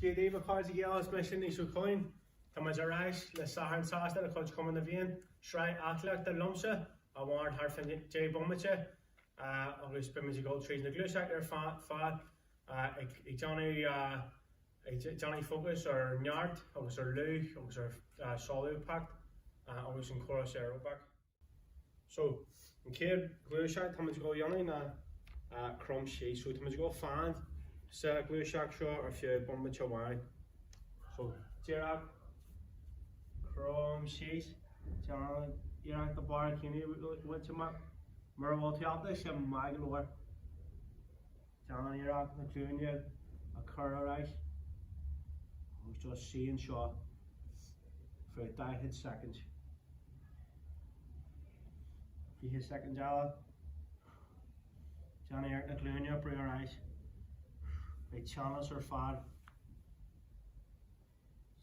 Dia daoibh a chairde Gael, is mise Naoise Ó Cuilinn. Tá muid ar ais le Satharn Sásta de chuid Chumann na bhFiann, sraith aclaíochta liomsa a mhaireann thart fán 10 bomaite agus beidh muid ag dul tríd na gluaiseachtaí ar fad ag déanamh ag déanamh fócas ar neart agus ar lúth agus ar solúbthacht agus an córas aeróbach. So, an chéad ghluaiseacht tá muid ag dul a dhéanamh ná crom síos. So, tá muid ag dul fan sa ghluaiseacht seo ar feadh bomaite amháin. So, díreach crom síos, déan iarracht do barr na céime a bhaint amach. Mura bhfuil tú ábalta, sé maith go leor. Déan iarracht na glúine a chur ar ais agus just suí anseo for 40 soicind. 20 soicind eile. Déan iarracht na glúine a brú ar ais. Beidh teannas ar fad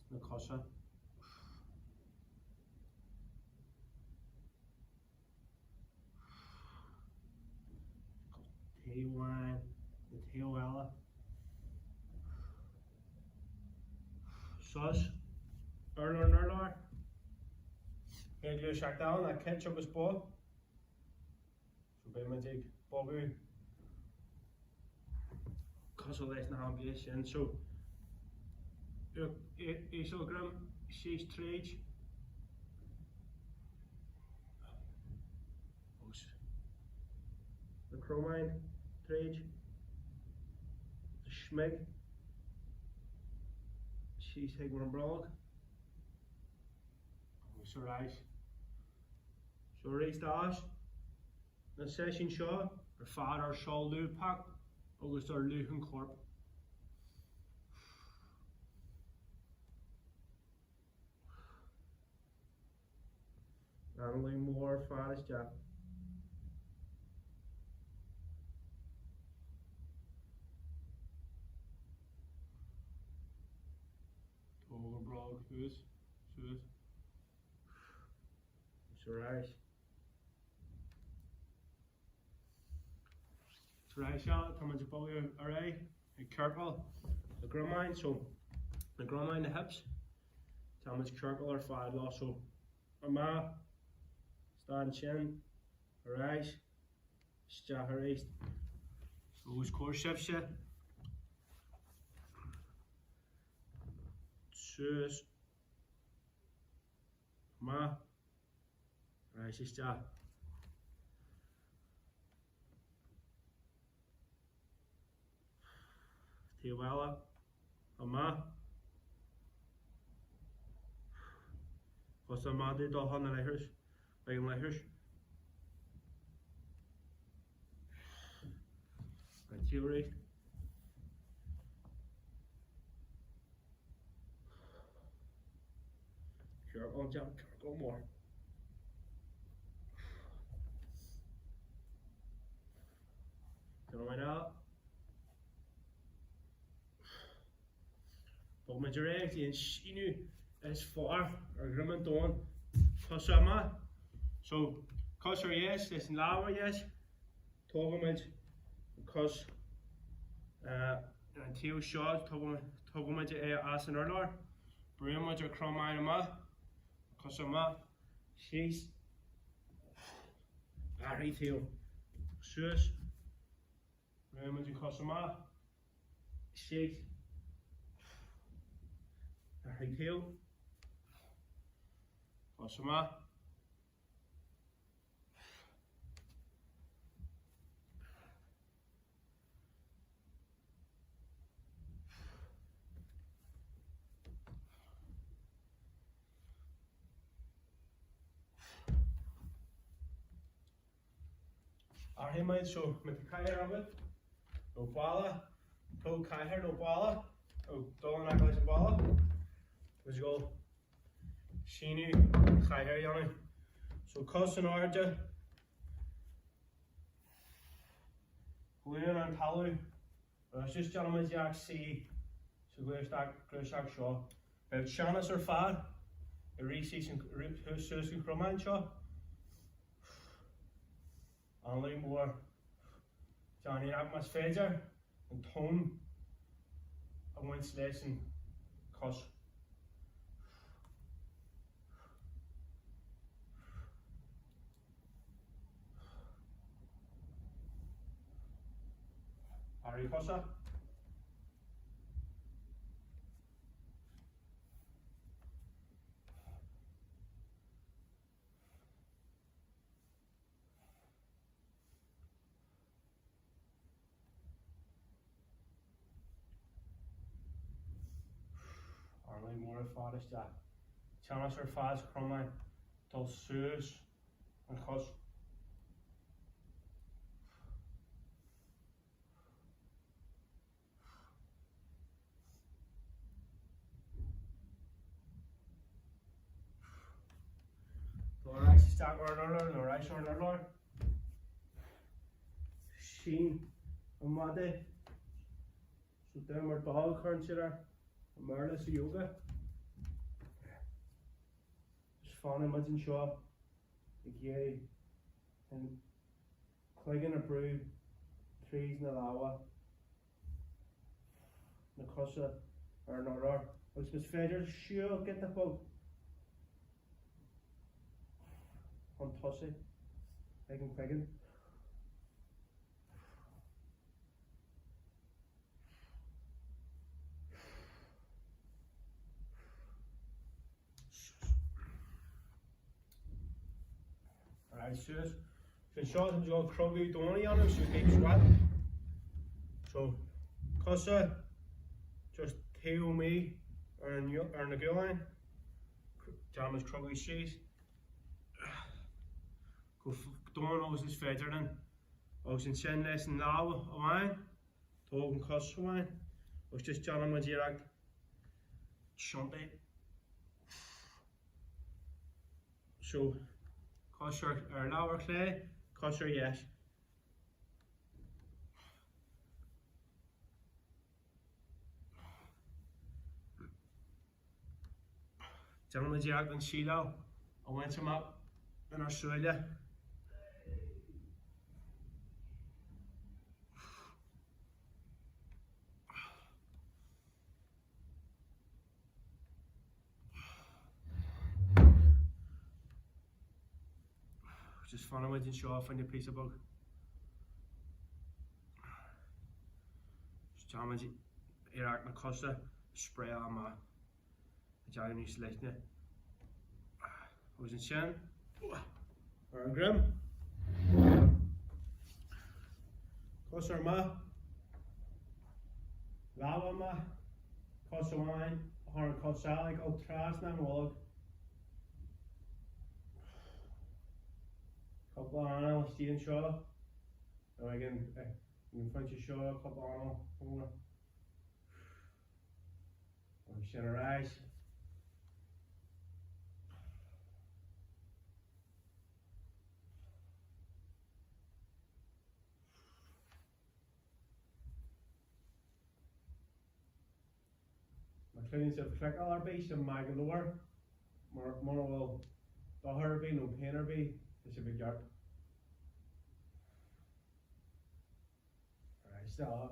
sna cosa. Taobh amháin, an taobh eile. Sos, urlár an urlár. Chéad ghluaiseacht eile ná cit agus bog. So beidh muid ag bogadh cosúil leis na hainmhithe sin. So ísealghreim síos tríd. Agus na cromáin tríd. Smig síos chuig an bholg. Agus ar ais. So arís ais. Na seisiúin seo ar fad ar sholúbthacht agus ar lúth an choirp. Análú mór ar fad isteach. Tóg an bholg suas, suas. Agus ar ais. Tar éis seo, tá muid ag bogadh ar aghaidh ag ciorcal na gcromáin, so na gcromáin, na hips, tá muid ciorcal ar fad leo, so amach, stad ansin, ar ais, isteach arís. So os comhair sibhse, suas, amach, Ar ais isteach. Taobh eile. Amach. Cosa amach dul chun an leithris. Ag an leithris. An taobh arís. Ciorcal déan ciorcal mór. Déanfaidh mé Bog muid ar aghaidh go dtí an síneadh is fearr ar dhroim an domhain. Cosa amach. So, cos ar dheis leis an lámh ar dheis. Tógaimid an cos ar an taobh seo, tógaimid é as an urlár, brúimid ar cromáin amach, cos amach, síos, athraigh taobh, suas, brúimid an cos amach, síos, athraigh taobh, cos amach. Athraíonn muid so má tá cathaoir agat nó balla, tóg cathaoir nó balla nó dul in aice leis an balla, let's go. Síneadh an chathaoir a dhéanamh. So cos in airde, glúin ar an talamh, agus just déanfaimid iarracht suí sa ghluaiseacht seo. Beidh teannas ar fad ag rith suas an chromán seo. Análú mór. Déan iarracht más féidir an tóin. a bhaint leis an cos. Athrú cosa. Anáil mór ar fad isteach. Teannas ar fad sa chromán. Dul suas an chos. Dul ar ais isteach ar an urlár nó ar ais ar an urlár. Sín an mada. So downward dog a chuireann siad air i mBéarla sa yoga. Just fanann muid anseo ag iarraidh an cloigeann a brú tríd na lámha, na cosa ar an urlár agus más féidir siúl giota beag chun tosaigh ag an cloigeann. Alright, suas. So anseo táimid ag dul cnogadh domhain a dhéanamh, so deep squat. So, cosa just taobh amuigh ar, an, ar na gualainn. Déanaimid cnogadh síos. Chomh domhain agus is féidir linn. Agus ansin leis an lámh amháin, tóg an cos amháin, agus just déanaimid iarracht tiontaigh. So, cos ar, ar lámh ar chlé, cos ar dheis. Déanaimid iarracht an síleáil a bhaint amach inár súile. Just fanann muid anseo fá choinne píosa beag. Just déanaimid iarracht na cosa a spréadh amach a déanamh níos leithne. Agus ansin ar an droim. Cos ar amach. Lámha amach. Cos amháin thar an cos eile ag dul trasna an bholg. Cúpla anáil istigh anseo. Nó ag an phointe seo cúpla anáil mór. Agus sin ar ais. Má chluineann sibh cliceáil ar bith, sin maith go leor. Mura bhfuil dochar ar bith nó pian ar bith, tá sibh i gceart. Ar ais eile.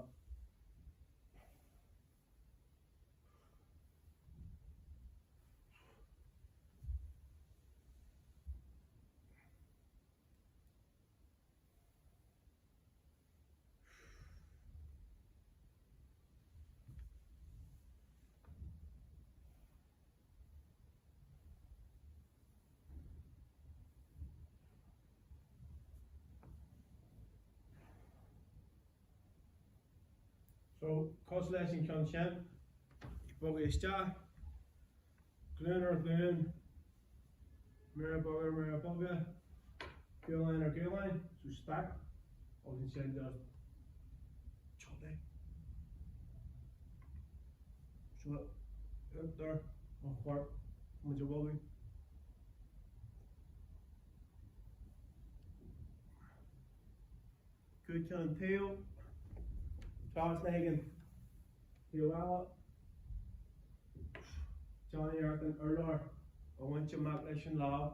So, cosúil leis an ceann sin, bogadh isteach, glúin ar ghlúin, méara beaga ar mhéara beaga, gualainn ar ghualainn, so stack, agus ansin just tiontaigh. Seo uachtar an choirp muid a bhogadh. Cúig an taobh, trasna chuig an taobh eile. Déan iarracht an urlár a bhaint amach leis an lámh.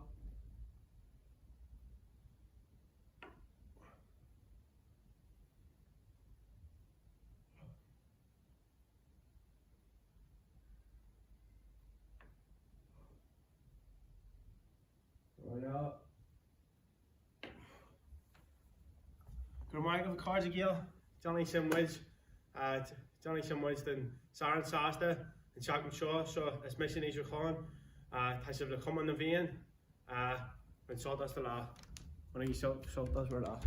Maith agaibh a chairde Gael, déanfaidh sin muid, déanfaidh sin muid den Satharn Sásta an tseachtain seo, so is mise Naoise Ó Coinn, tá sibh le Cumann na bhFiann, bain sult as do lá. Bainigí sult as bhur lá.